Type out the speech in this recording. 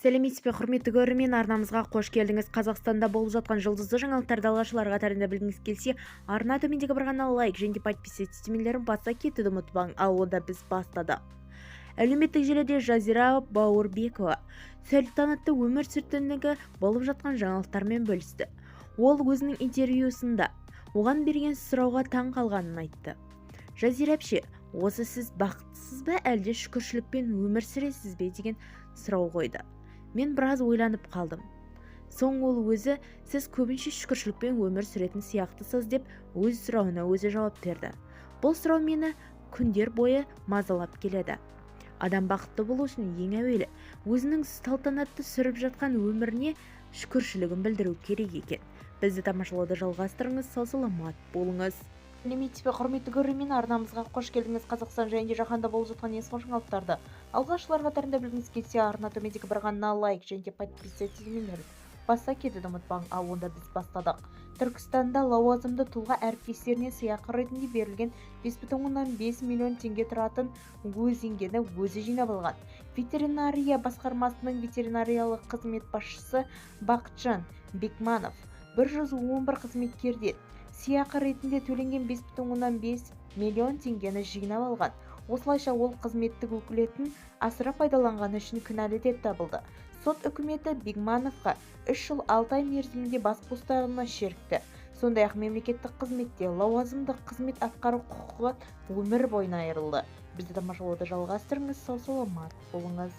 Сәлеметсіз бе, құрметті көрермен! Арнамызға қош келдіңіз! Қазақстанда болып жатқан жұлдызды жаңалықтарды алғашқылар қатарында білгіңіз келсе, арна төмендегі бір ғана лайк және подписаться түймелерін баса кетуді ұмытпаң. Ал онда біз бастадық. Әлеуметтік желіде Жазира Бауырбекова салтанатты өмір сүртіндегі болып жатқан жаңалықтармен бөлісті. Ол өзінің интервьюсында оған берген сұрауға таң қалғанын айтты. «Жазира әпше, осы сіз бақыттысыз ба, әлде шүкіршілікпен өмір сүресіз бе?» деген сұрау қойды. Мен біраз ойланып қалдым. Соң ол өзі: «Сіз көбінше шүкіршілікпен өмір сүретін сияқтысыз», – деп өз сұрауына өзі жауап берді. Бұл сұрау мені күндер бойы мазалап келеді. Адам бақытты болу үшін ең әуелі өзінің салтанатты сүріп жатқан өміріне шүкіршілігін білдіру керек екен. Бізді тамашалауды жалғастырыңыз, сау саламат болыңыз! Сәлеметсіз бе, құрметті көрермен! Арнамызға қош келдіңіз! Қазақстан және де жаһанда болып жатқан ең соңғы жаңалықтарды алғашқылар қатарында білгіңіз келсе, арна төмендегі бір ғана лайк және де подписаться түймелерін баса кетуді ұмытпаң. Ал онда біз бастадық. Түркістанда лауазымды тұлға әріптестеріне сыйақы ретінде берілген 5,5 миллион теңге тұратын өзеңгені өзі жинап алған. Ветеринария басқармасының ветеринариялық қызмет басшысы Бақытжан Бекманов 111 қызметкерден сыйақы ретінде төленген 5,5 миллион теңгені жинап алған. Осылайша, ол қызметтік өкілетін асыра пайдаланғаны үшін кінәлі деп табылды. Сот үкіметі Бегмановқа 3 жыл 6 ай мерзімінде бас бостандығынан шектірді. Сондай-ақ мемлекеттік қызметте лауазымдық қызмет атқару құқығы өмір бойына айырылды. Бізді тамашалауды жалғастырыңыз, сау саламат болыңыз!